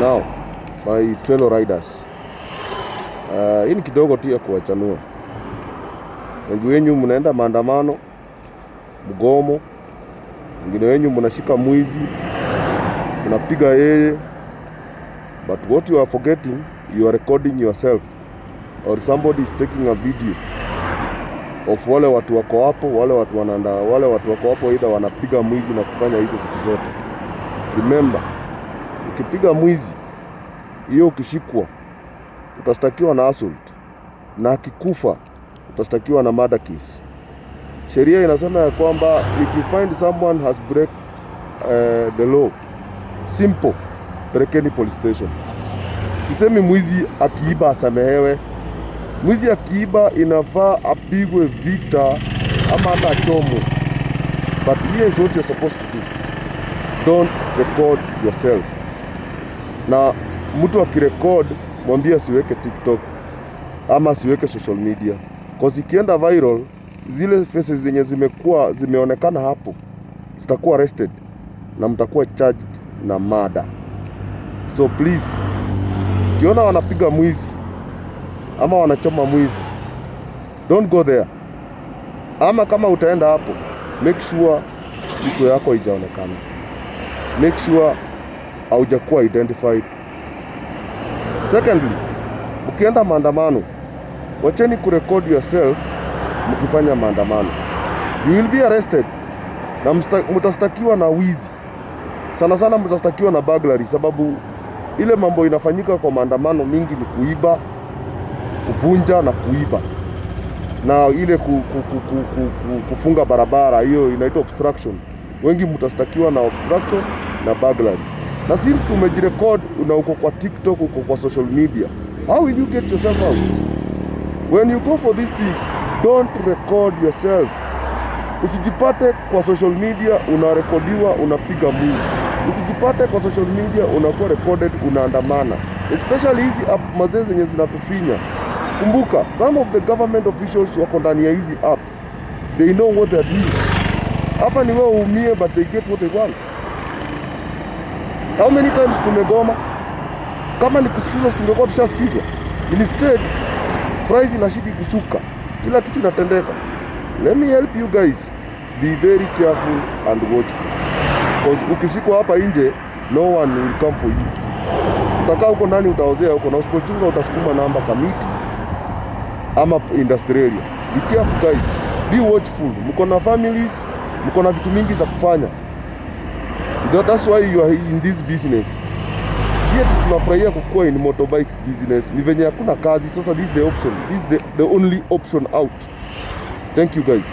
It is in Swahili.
Now, my fellow riders, hii ni kidogo tu ya kuwachanua. Wengi wenyu mnaenda maandamano, mgomo, wengine wenyu mnashika mwizi, mnapiga yeye, but what you are forgetting, you are recording yourself or somebody is taking a video of wale watu wako hapo, wale watu wanaanda, wale watu wako hapo, either wanapiga mwizi na kufanya hizo vitu zote. Remember, ukipiga mwizi hiyo, ukishikwa utastakiwa na assault, na akikufa utastakiwa na murder case. Sheria inasema ya kwamba if you find someone has break the law, simple, pelekeni police station. Sisemi mwizi akiiba asamehewe. Mwizi akiiba inafaa apigwe vita ama hata achomwe. But here is what you're supposed to do. Don't record yourself. Na mtu akirecord, mwambie asiweke TikTok ama asiweke social media. 'Cause ikienda viral, zile faces zenye zimekuwa zimeonekana hapo zitakuwa arrested na mtakuwa charged na murder. So please, ukiona wanapiga mwizi ama wanachoma mwizi, don't go there. Ama kama utaenda hapo, make sure uso yako haijaonekana, make sure haujakuwa identified. Secondly, ukienda maandamano, wacheni kurecord yourself mkifanya maandamano. You will be arrested na mtastakiwa na wizi, sana sana mtastakiwa na burglary, sababu ile mambo inafanyika kwa maandamano mingi ni kuiba, kuvunja na kuiba na ile kufunga barabara, hiyo inaitwa obstruction. Wengi mtastakiwa na obstruction na burglary. Na since umejirecord na uko kwa TikTok, uko kwa social media, how will you get yourself out? When you go for these things, don't record yourself. Usijipate kwa social media unarekodiwa unapiga mwizi. Usijipate kwa social media unakuwa recorded unaandamana, especially hizi app mazee zenye zinatufinya. Kumbuka, some of the government officials wako ndani ya hizi apps, they know what they're doing. Hapa ni wewe uumie, but they get what they want. How many times tumegoma? Kama ni kusikizwa, tungekuwa tushasikizwa. Instead, price inashiki kushuka, kila kitu inatendeka. Let me help you guys, be very careful and watchful, 'cause ukishikwa hapa nje, no one will come for you. Utakaa huko ndani, utaozea huko, na usipochunga utasukuma namba Kamiti ama industrial area. Be careful guys, be watchful. Mko na families, mko na vitu mingi za kufanya. That's why you are in this business. Si ati tunafurahia kukua in motorbikes business, ni venye hakuna kazi. Sasa this is the option, this is the only option out. Thank you guys.